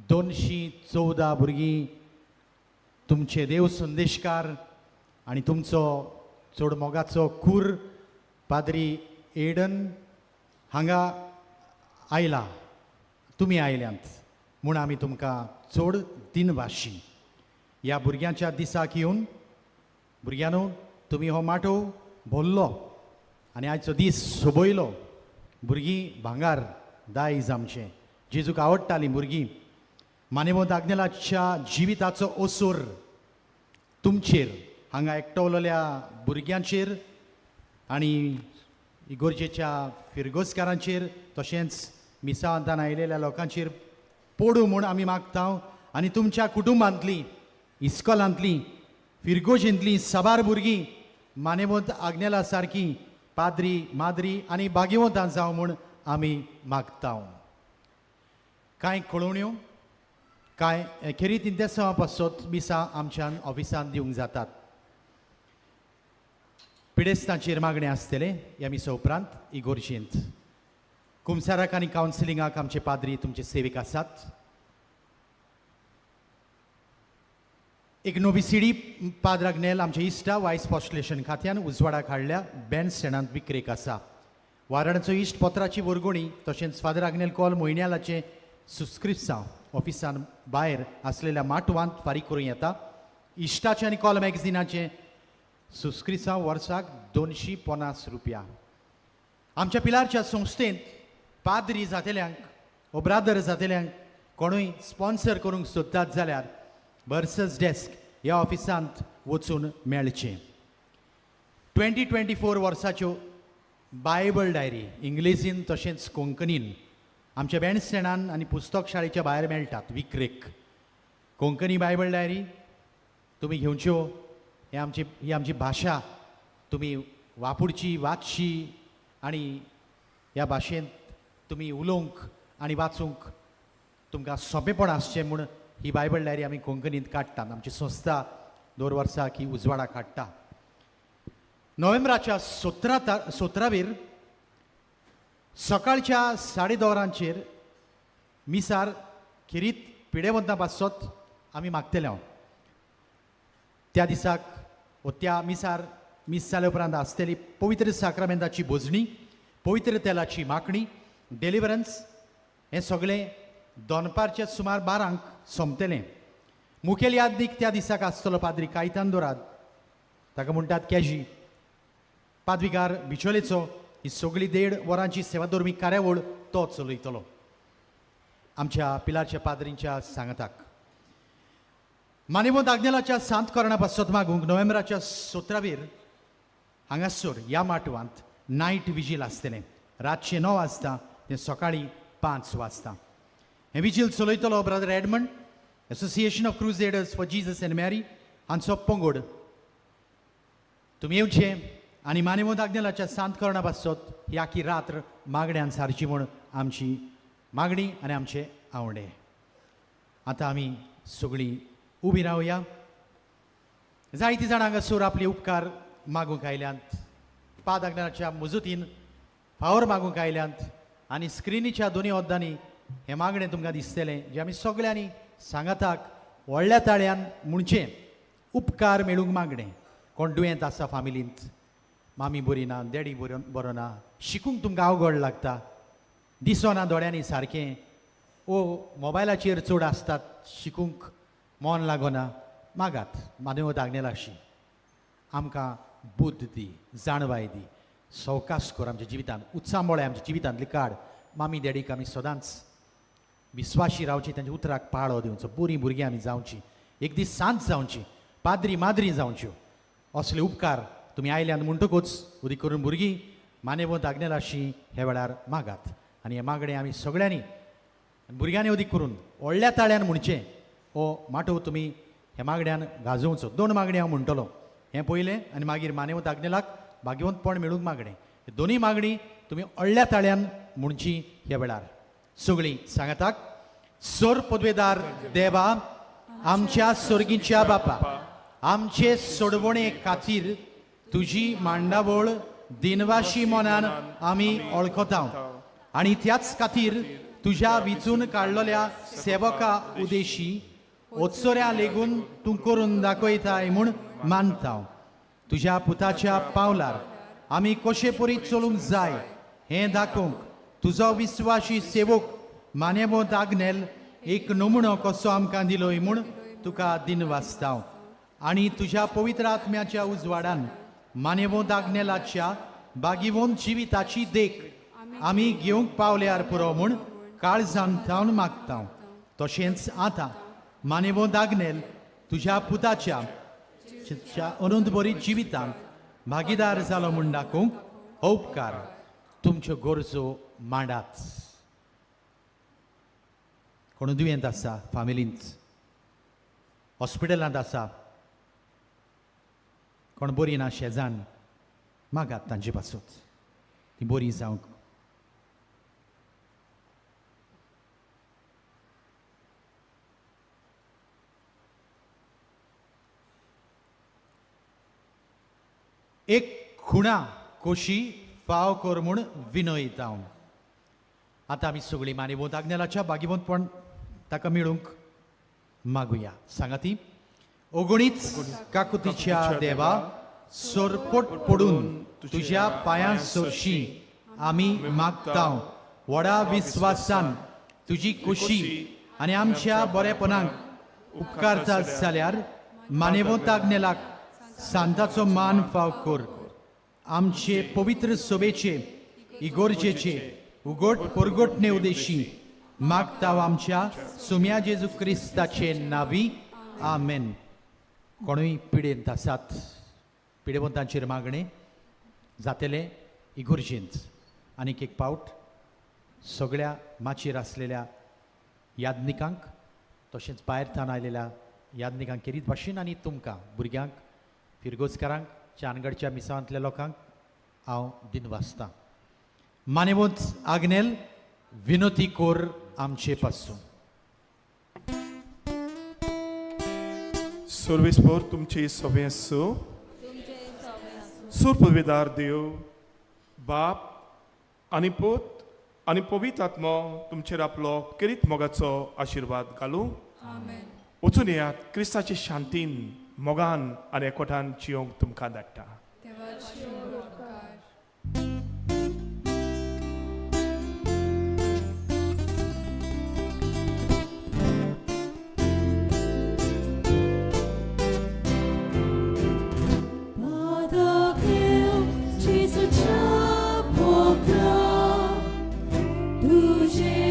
214 भुरगीं तुमचे देव संदेशकार आनी तुमचो चड मोगाचो कूर पाद्री एडन हांगा आयला, तुमी आयल्यांत म्हूण आमी तुमकां चड दिनवाशी. ह्या भुरग्यांच्या दिसाक येवन भुरग्यांनो तुमी हो माटोव भरलो आनी आयचो दीस सोबयलो. भुरगीं भांगार दायज आमचें, जेजूक आवडटालीं भुरगीं. मानेवंत आग्नेलाच्या जिविताचो ओसोर तुमचेर हांगा एकटवलेल्या भुरग्यांचेर आनी इगोर्जेच्या फिरगोजकारांचेर तशेंच मिसांतान आयलेल्या लोकांचेर पडूं म्हूण आमी मागता. आनी तुमच्या कुटुंबांतलीं, इस्कॉलांतलीं, फिरगोजेंतलीं साबार भुरगीं मानेवंत आग्नेला सारकीं पाद्री माद्री आनी भाग्यवंतां जावं म्हूण आमी मागता. कांय कळोवण्यो कांय खेरीत इंतेसांवा पासत मिसां आमच्यान ऑफिसान दिवंक जातात. पिडेस्तांचेर मागणें आसतलें ह्या मिसा उपरांत इगोर्जेंत. कुमसाराक आनी कावन्सिलिंगाक आमचे पाद्री तुमचे सेवीक आसात. एक नवी सिडी पाद्र आग्नेल आमचे इश्टा वायस पॉस्टुलेशन खात्यान उजवाडाक हाडल्या, बँड स्टँडांत विक्रेक आसा. वाराणाचो इश्ट पत्राची वर्गणी तशेंच फादर आग्नेल कॉल म्हयन्यालाचें सुस्क्रिप्सांव ऑफिसान भायर आसलेल्या माटवांत फारीक करूं येता. इश्टाचें आनी कॉल मॅगझिनाचें सुस्क्रिसांव वर्साक 250 रुपया. आमच्या पिलारच्या संस्थेंत पाद्री जातेल्यांक ओब्रादर जातेल्यांक कोणूय स्पॉन्सर करूंक सोदतात जाल्यार बर्सस डेस्क ह्या ऑफिसांत वचून मेळचें. 2024 वर्साच्यो बायबल डायरी इंग्लिजीन तशेंच कोंकणीन आमच्या बँडस्टँडान आनी पुस्तक शाळेच्या भायर मेळटात विक्रेक. कोंकणी बायबल डायरी तुमी घेवच्यो. हे आमची ही आमची भाशा तुमी वापरची, वाचची आनी ह्या भाशेंत तुमी उलोवंक आनी वाचूंक तुमकां सोंपेपण आसचें म्हूण ही बायबल डायरी आमी कोंकणींत काडटात. आमची संस्था दर वर्साक ही उजवाडा काडटा. नोव्हेंबराच्या 17वेर सकाळच्या 10:30 वरांचेर मिसार खेरीत पिडेवंतां पासत आमी मागतले हांव. त्या दिसाक वो त्या मिसार मीस जाल्या उपरांत आसतली पवित्र साक्रामेंताची भोजणी, पवित्र तेलाची मागणी, डेलिवरन्स हें सगळें दनपारच्या सुमार 12 सोंपतलें. मुखेल यादीक त्या दिसाक आसतलो पाद्री कायतान दोराद, ताका म्हणटात कॅजी. पादविगार बिचोलेचो ही सगळी 1.5 वरांची सेवाधर्मीक कार्यावळ तो चलयतलो आमच्या पिलारच्या पाद्रींच्या सांगाताक. मानेवंत आग्नेलाच्या सांत कोरणा पासत मागूंक नोव्हेंबराच्या 17वेर हांगासर ह्या माटवांत नायट विजील आसतलें. रातचें 9 वाजता तें सकाळीं 5 वाजता. हें vigil चलयतलो brother Edmund, association of crusaders for Jesus and Mary हांचो पंगड. तुमी येवचें आनी मानेवंत आग्नेलाच्या सांत कोरणा पासत ही आखी रात्र मागण्यान सारची म्हूण आमची मागणी आनी आमचे आवडे. आतां आमी सगळीं उबी रावया. जायतीं जाणां हांगासर आपले उपकार मागूंक आयल्यांत, पाद आग्नेलाच्या मुजतीन फावर मागूंक आयल्यांत आनी स्क्रिनीच्या दोनी ओद्दांनी हें मागणें तुमकां दिसतलें जें आमी सगळ्यांनी सांगाताक व्हडल्या ताळ्यान म्हणचें उपकार मेळूंक मागणें. कोण दुयेंत आसा फामिलींत, मामी बरी ना, डॅडी बरो ना, शिकूंक तुमकां अवघड लागता, दिसना दोळ्यांनी सारकें, ओ मोबायलाचेर चड आसतात, शिकूंक मन लागना, मागात मानेवत आग्नेलाशी आमकां बुद्द दी, जाणवाय दी, सवकास कर आमच्या जिवितांत, उत्सांबोळे आमच्या जिवितांतली काड. मामी डॅडीक आमी सदांच विस्वाशी रावची, तांच्या उतराक पाळो दिवचो, बरीं भुरगीं आमी जावची, एक दीस सांत जावची, पाद्री माद्री जावच्यो. असले उपकार तुमी आयल्यान म्हणटकूच उदीक करून भुरगीं मानेवंत आग्नेलाशी ह्या वेळार मागात. आनी हें मागणें आमी सगळ्यांनी भुरग्यांनी उदीक करून व्हडल्या ताळ्यान म्हणचें. हो माटोव तुमी ह्या मागण्यान गाजोवचो. 2 मागणीं हांव म्हणटलो, हें पयलें आनी मागीर मानेवंत आग्नेलाक भाग्यवंतपण मेळूंक मागणें. दोनूय मागणी तुमी व्हडल्या ताळ्यान म्हणची ह्या वेळार. सगळीं सांगाताक. सोर पदवेदार देवा, आमच्या सोर्गीच्या बापा, आमचे सोडवणे खातीर तुजी मांडावळ दिनवाशी मनान आमी वळखता आनी त्याच खातीर तुज्या विचून काडलेल्या सेवका उदेशी ओत्सोऱ्या लेगून तूं करून दाखयताय म्हूण मानता. तुज्या पुताच्या पावलार आमी कशे परी चलूंक जाय हें दाखोवंक तुजो विस्वाशी सेवक मानेवंत आग्नेल एक नमुनो कसो आमकां दिलोय म्हूण तुका दिनवासता. आनी तुज्या पवित्र आत्म्याच्या उजवाडान मानेवंत आग्नेलाच्या बागिवंत जिविताची देख आमी घेवंक पावल्यार पुरो म्हूण काळजान थावन मागता. तशेंच आतां मानेवंत आग्नेल तुज्या पुताच्या अनंत बरी जिवितांत भागीदार जालो म्हूण दाखोवंक हो उपकार तुमच्यो गरजो मांडात. कोण दुयेंत आसा फामिलींत, हॉस्पिटलांत आसा, कोण बरी ना शेजान, मागात तांचे पासत ती बरी जावंक. एक खुणा कोशी फाव कर म्हूण विनयता हांव. आतां आमी सगळीं मानेवंत आग्नेलाच्या भाग्यवंतपण ताका मेळूंक मागुया. सांगा ती. ओगुणीच काकुतीच्या देवा, सोरपोट पडून तुज्या पांयां सरशी आमी मागता. व्हडा विस्वासान तुजी खुशी आनी आमच्या बरेपणाक उपकारता जाल्यार मानेवंत आग्नेलाक सांताचो मान फाव कर. आमचे पवित्र सभेचे इगोर्जेचे उगोट परगटणे उदेशी मागता आमच्या सुम्या जेजू क्रिस्ताचे नावी, आमेन. कोणूय पिडेंत आसात, पिडेवंतांचेर मागणें जातलें इगोर्जेंत. आनीक एक पावट सगळ्या माचयेर आसलेल्या याज्ञिकांक तशेंच भायर थावन आयलेल्या याज्ञिकांक खेरीत भाशेन आनी तुमकां भुरग्यांक, फिरगोजकारांक, चानगडच्या मिसांतल्या लोकांक हांव दिनवासतां. मानेवंत आग्नेल, विनोती कोर आमचे पासून. सर्वेस्पोर तुमची सगळें सो सुरपविदार देव बाप आनी पूत आनी पवित्र आत्मो तुमचेर आपलो केरीत मोगाचो आशिर्वाद घालूं. वचून येयात, क्रिस्ताचे शांतीन, मोगान आनी एकवटान जियोंक तुमकां धाडटा. तुझे